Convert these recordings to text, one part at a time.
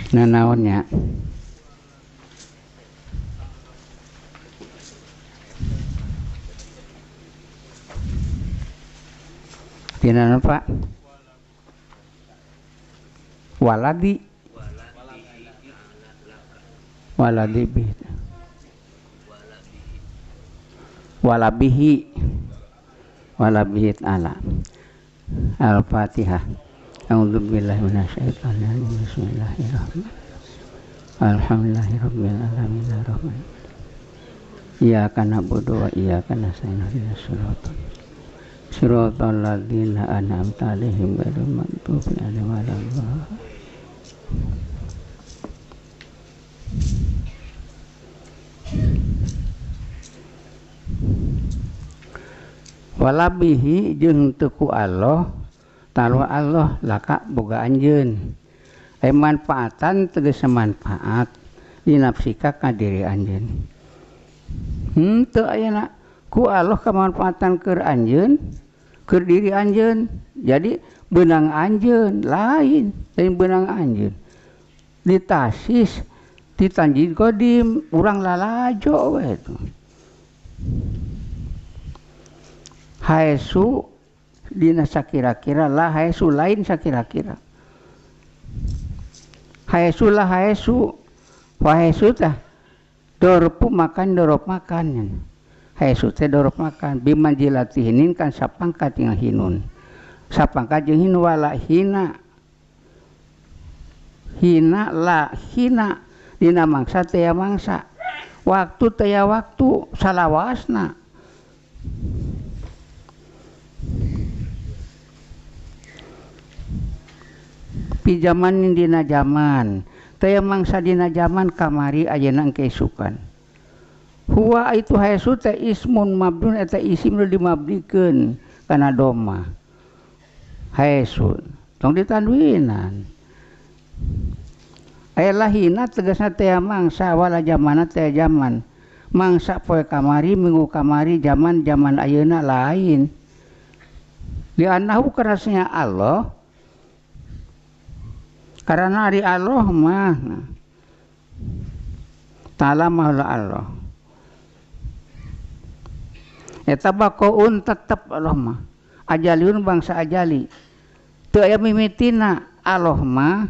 Nanaonnya tina naon Pak? Waladi waladi walabihi walabihi ta'ala. Al-Fatihah. A'udzubillahi minasyaitonir rajim. Bismillahirrahmanirrahim. Alhamdulillahirabbil alamin arrahman. Iyyaka na'budu wa iyyaka nasta'in. Ihdinas siratal siratal ladzina an'amta 'alaihim ghairil maghdubi 'alaihim waladdallin. Walabihi jeung teu ku Allah taruh Allah laka boga anjeun. Ai manfaatan tegas manfaat dinafsika ka diri anjeun. Henteu ayeuna ku Allah kamanfaatan keur anjeun, keur diri anjeun. Jadi beunang anjeun lain, lain beunang anjeun. Ditasis ditanjid qadim urang lalajo we itu. Haesu dina sakira-kira lah haesu lain sakira-kira. Haesu lah haesu, haesu tah dorpu makan dorop makan. Haesu teh dorop makan bimanjilatihinin kan sapangkat jeung hinun. Sapangkat jeung hinun wala hina. Hina la hina dina mangsa teh mangsa. Waktu teh waktu salawasna. Pijaman dina zaman teh mangsa dina zaman kamari ayeuna engke isukan. Huwa itu haesu teh ismun mabdun eta isim nu dimabdikeun kana doma. Haesu tong ditanwinan. Aya lahina tegasna teh mangsa wala zamana teh zaman. Mangsa poe kamari minggu kamari zaman-zaman ayeuna lain. Li'annahu kerasnya Allah karena ari Allah mah ta'ala maha Allah. Eta baqaun tetep Allah mah. Ajaliun bangsa ajali. Teu aya mimitina Allah mah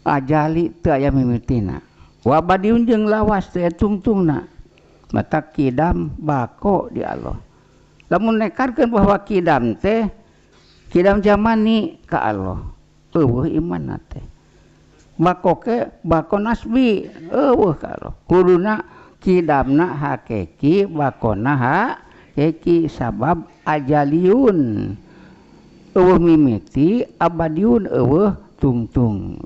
ajali teu aya mimitina. Wa badiun jeung lawas teu aya tungtungna. Mata kidam bako di Allah. Lamun nekarkeun bahwa kidam teh kidam jamani ka Allah. Eueuh imanna teh. Bako ke bako nasbi eueuh ka Allah. Kuduna kidamna hakiki bakona hakiki sabab ajaliun eueuh mimiti abadiun eueuh tungtung.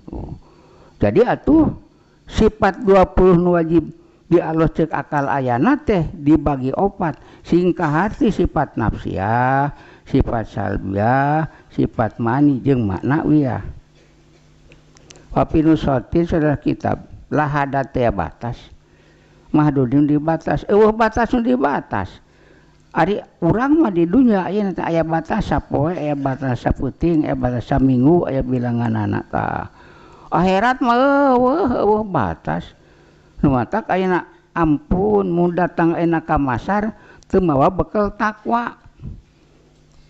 Jadi atuh sifat 20 nu wajib di Allah cek akal ayana teh dibagi opat singkah hati sifat nafsiyah, sifat salbiyah, sifat mani jeung maknawiyah. Wa pinusotin saudara kitab lahada teh batas. Mahdudin dibatas, eueuh batas nu dibatas. Ari urang mah di dunya ayeuna teh aya batas sapoe, aya batas saputing, aya batas saminggu, aya bilanganana tah. Akhirat mah eueuh eueuh batas. Nu matak ayeuna ampun mun datang ayeuna ka masar teu mawa bekel takwa.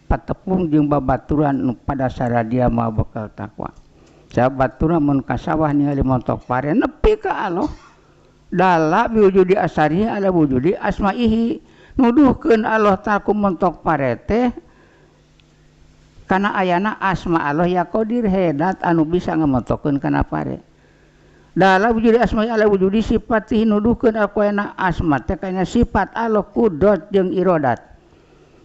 Patepung jeung babaturan nu pada saradia mawa bekel takwa. Sabaturan mun ka sawah ningali montok pare nepi ka Allah. Dala biwujudi asarihi ala wujudi asmaihi. Nuduhkeun Allah taku montok pare teh kana ayana asma Allah ya qadir hedat anu bisa ngamontokeun kana pare. Dala wujudi asmaihi ala wujudi sifatihi nuduhkeun aku ayana asma teh kana sifat Allah kudrat jeung irodat.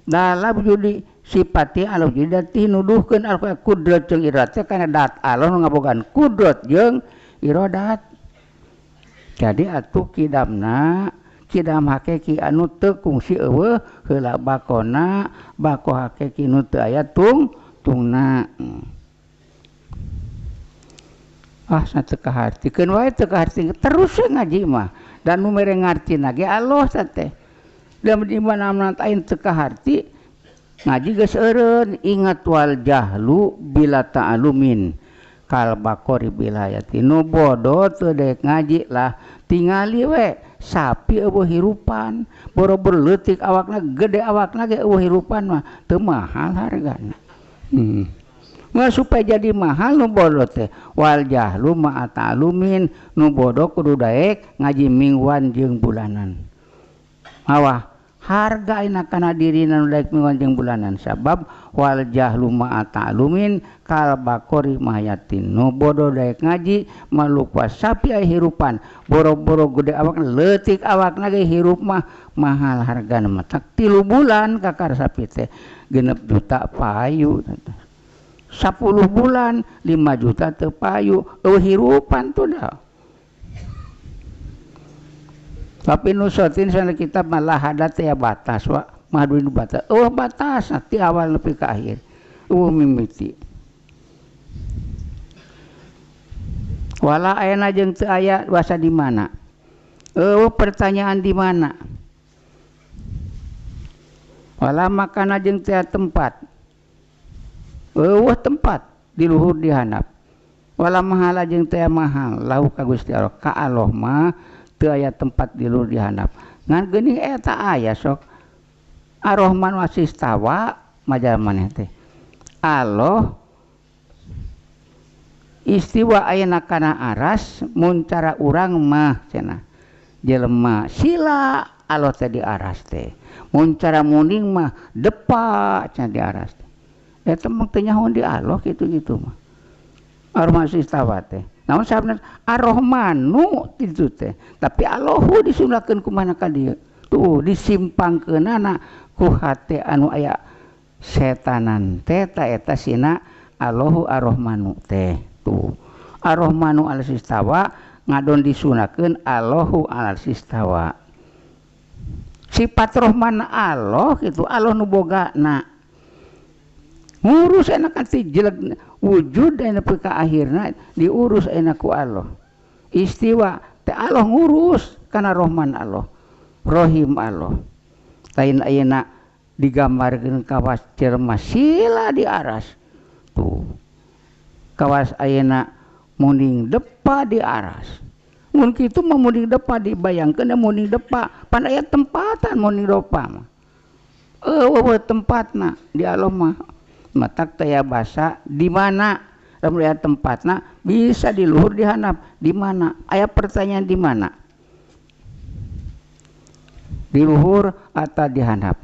Dala wujudi sifati Allah wujudi datihi nuduhkeun aku kudrat jeung irodat teh kana dat Allah nu ngabogaan kudrat jeung irodat. Jadi atuh kidamna kidam hakiki anu teu kungsi eueuh heula bakona bako hakiki nu teu aya tungtungna. Ah teu kahartikeun wae teu kaharti terus ngaji mah dan nu mere ngartina ge Allah teh. Da di mana-mana aing teu kaharti ngaji geus eureun ingat wal jahlu bila ta'alumin. Kal baqori bilayati nu bodoh teu daek ngaji lah tingali we sapi eueuh hirupan boro-boro leutik awakna gede awakna ge eueuh hirupan mah teu mahal hargana. Nggak supaya jadi mahal nu bodoh teh wal jahlu ma ta'lumin nu bodoh kudu daek ngaji mingguan jeung bulanan. Awah harga ayeuna kana dirina nu daek mingguan jeung bulanan sabab wal jahlu ma ta'lumin kal baqori mahayatin nu bodoh daek ngaji malukwa sapi aya hirupan boro-boro gede awakna leutik awakna ge hirup mah mahal hargana mah tak 3 bulan kakar sapi teh 6 juta payu 10 bulan 5 juta teu payu eueuh hirupan tuh dah. Tapi nusotin sana kitab malah hadat ya batas wa maduin batas eueuh batas ti awal nepi ka akhir eueuh mimiti wala ayana jeung teu aya bahasa di mana eueuh pertanyaan di mana wala makana jeung teu tempat eueuh tempat di luhur di handap wala mahala jeung teu mahal lahu ka Gusti Allah ka Allah mah teu aya tempat di luhur di handap ngan geuning eta aya sok Ar-Rahman wasistawa majal maneh teh Allah istiwa ayeuna kana aras mun cara urang mah cenah jelema sila Allah teh di aras teh mun cara muning mah depa cenah di aras teh eta mah teu nyaho di Allah kitu-kitu mah Ar-Rahman istawa teh naon sababna Ar-Rahmanu kitu teh tapi Allahu disundakeun kumaha ka dieu tuh disimpangkeunana ku hate anu aya setanan teh ta eta sina Allahu Ar-Rahmanu teh tuh Ar-Rahmanu al-istawa ngadon disunakeun Allahu al-istawa sifat Rahman Allah kitu Allah nu bogana ngurus enak ti jelek wujud enak ka akhirna diurus enak ku Allah istiwa teh Allah ngurus kana Rahman Allah Rahim Allah lain ayeuna digambarkeun kawas jelema sila di aras tuh kawas ayeuna muning depa di aras mun kitu mah muning depa dibayangkeun muning depa pan aya tempatan muning depa mah eueuh tempatna di Allah mah matak teh basa di mana lamun aya tempatna bisa di luhur di handap di mana aya pertanyaan di mana di luhur atau di handap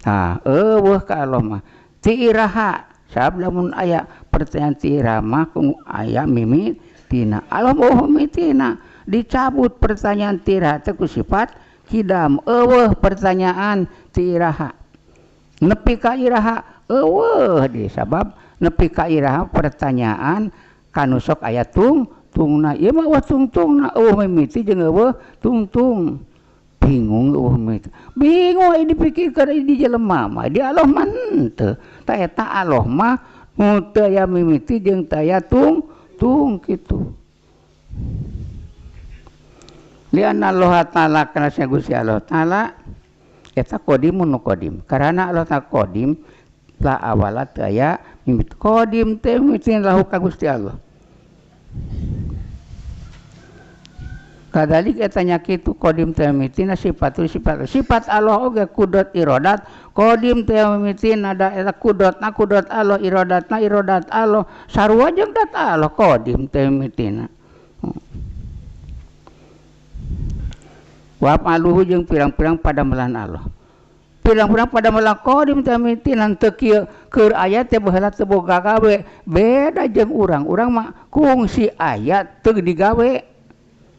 tah eueuh ka Allah mah ti iraha sabab lamun aya pertanyaan ti iraha mah aya mimitina Allah mah mimitina dicabut pertanyaan ti iraha teh ku sifat kidam eueuh pertanyaan ti iraha nepi ka iraha eueuh di sabab nepi ka iraha pertanyaan kanu sok aya tungtungna ieu mah eueuh tungtungna eueuh mimiti jeung eueuh tungtung bingung eueuh mimiti bingung aya dipikirkeun di jelema mah di Allah mah henteu ta eta Allah mah nu teu aya mimiti jeung teu aya tungtung kitu lianna Allah ta'ala kana Gusti Allah ta'ala eta qadimun nu qadim karena Allah ta'ala qadim la awala teu aya mimiti qadim teh mimiti lahu ka Gusti Allah kadalik eta nya kitu qadim teh mimitina sifat sifat sifat Allah oge kudrat iradat qadim teh mimitina da eta kudratna kudrat Allah iradatna iradat Allah sarua jeung dat Allah qadim teh mimitina wa aluhu jeung pirang-pirang padamelan Allah pirang-pirang padamelan qadim teh mimitina teu kieu keur aya teh baheula teu boga gawe beda jeung urang urang mah kungsi aya teu digawe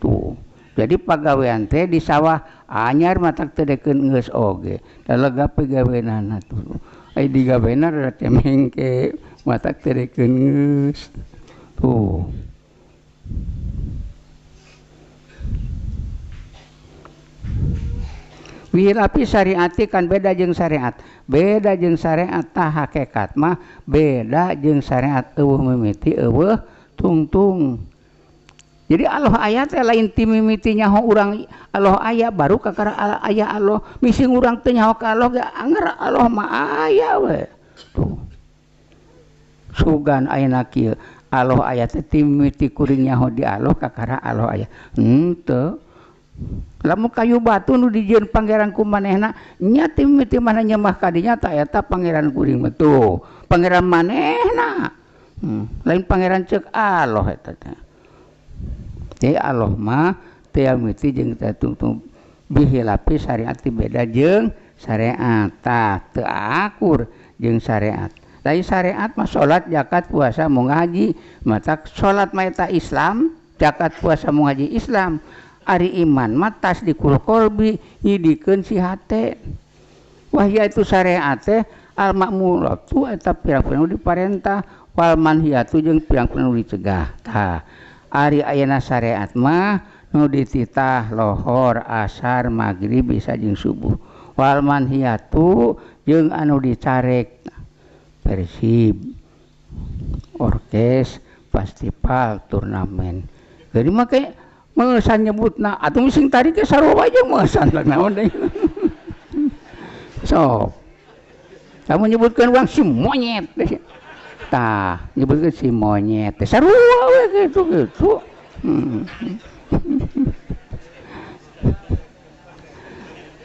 tuh jadi pagawean teh di sawah anyar matak teu dekeun geus oge da lega pagaweanana tuh ai digawena rada teh mengke matak teu dekeun geus tuh wilapi syariati kan beda jeung syariat tah hakikat mah beda jeung syariat eueuh mimiti eueuh tungtung. Jadi Allah aya teh lain ti mimiti nyaho urang Allah aya baru kakara aya Allah mising urang teu nyaho ka Allah ge anger Allah mah aya we tuh sugan ayeuna kieu Allah aya teh timiti kuring nyaho di Allah kakara Allah aya. Henteu. Lamun kayu batu nu dijieun pangeran ku manehna nya timiti mana nyembah ka dinya ta eta pangeran kuring mah tuh. Pangeran manehna. Lain pangeran ceuk Allah eta teh. Teh Allah mah teu miti jeung teh tungtung bihilapi syariat beda jeung syariat tah teu akur jeung syariat. Lain syariat mah salat, zakat, puasa, mau ngaji, mata salat mah eta Islam, zakat, puasa, mau ngaji Islam. Ari iman mah tasdiqul qalbi nyidikeun si hate. Wahya itu syariat teh al ma'muratu eta pirang-pirang nu diparentah wal manhiyatu jeung pirang-pirang nu dicegah. Tah ari ayeuna syariat mah nu dititah lohor, asar, magrib, isya jeung subuh. Wal manhiyatu jeung anu dicarek Persib, orkes, festival, turnamen. Jadi mah kayak mengesan nyebutna atuh sing tadi ke sarua wae jeung mengesan naon deui. Sok. Kamu nyebutkeun urang si monyet. Tah, nyebutkeun si monyet. Sarua we kitu kitu.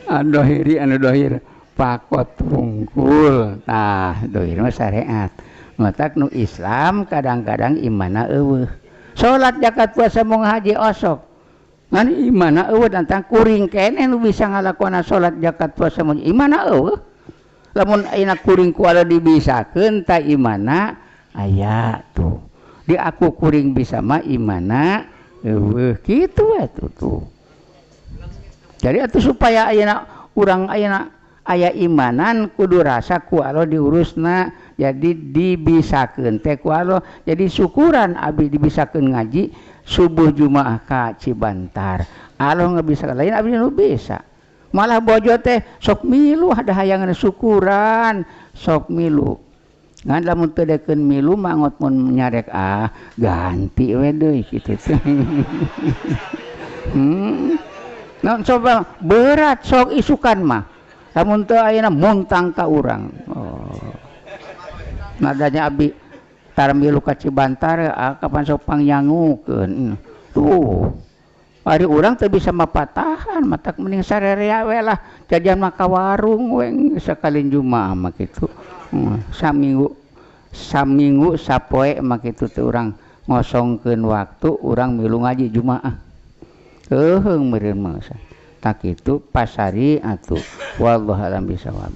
Anu dohir pakot wungkul. Tah, dohir mah syariat. Matak nu Islam kadang-kadang imana eueuh. Salat, zakat, puasa, mau ngaji osok. Ngan imana eueuh tentang kuring keneh nu bisa ngalakonan salat, zakat, puasa, mau imana eueuh. Lamun ayeuna kuring ku Allah dibisakeun ta imana aya tuh. Di aku kuring bisa mah imana eueuh kitu atuh tuh. Jadi atuh supaya ayeuna urang ayeuna aya imanan kudu rasa ku Allah diurusna, jadi dibisakeun teh ku Allah. Jadi syukuran abi dibisakeun ngaji subuh Jumaah ka Cibantar. Allah ngebisakeun lain abi nu bisa. Malah bojo teh sok milu ada hayangan syukuran, sok milu. Ngan lamun teu dekeun milu mangot mun nyarek ah ganti we deui kitu teh. Nah, coba berat sok isukan mah. Lamun teu ayeuna muntang ka urang. Oh. Nadanya abi tar milu ka Cibantar ah, kapan sok pangyangukeun. Tuh. Ari urang teu bisa mapatahan, matak mending sarerea we lah jajan mah ka warung we sakali Jumaah mah kitu. Saminggu sapoe mah kitu teh urang ngosongkeun waktu urang milu ngaji Jumaah. Euheung meureun mah. Tak itu pasari atuh wallahu alam bisawab.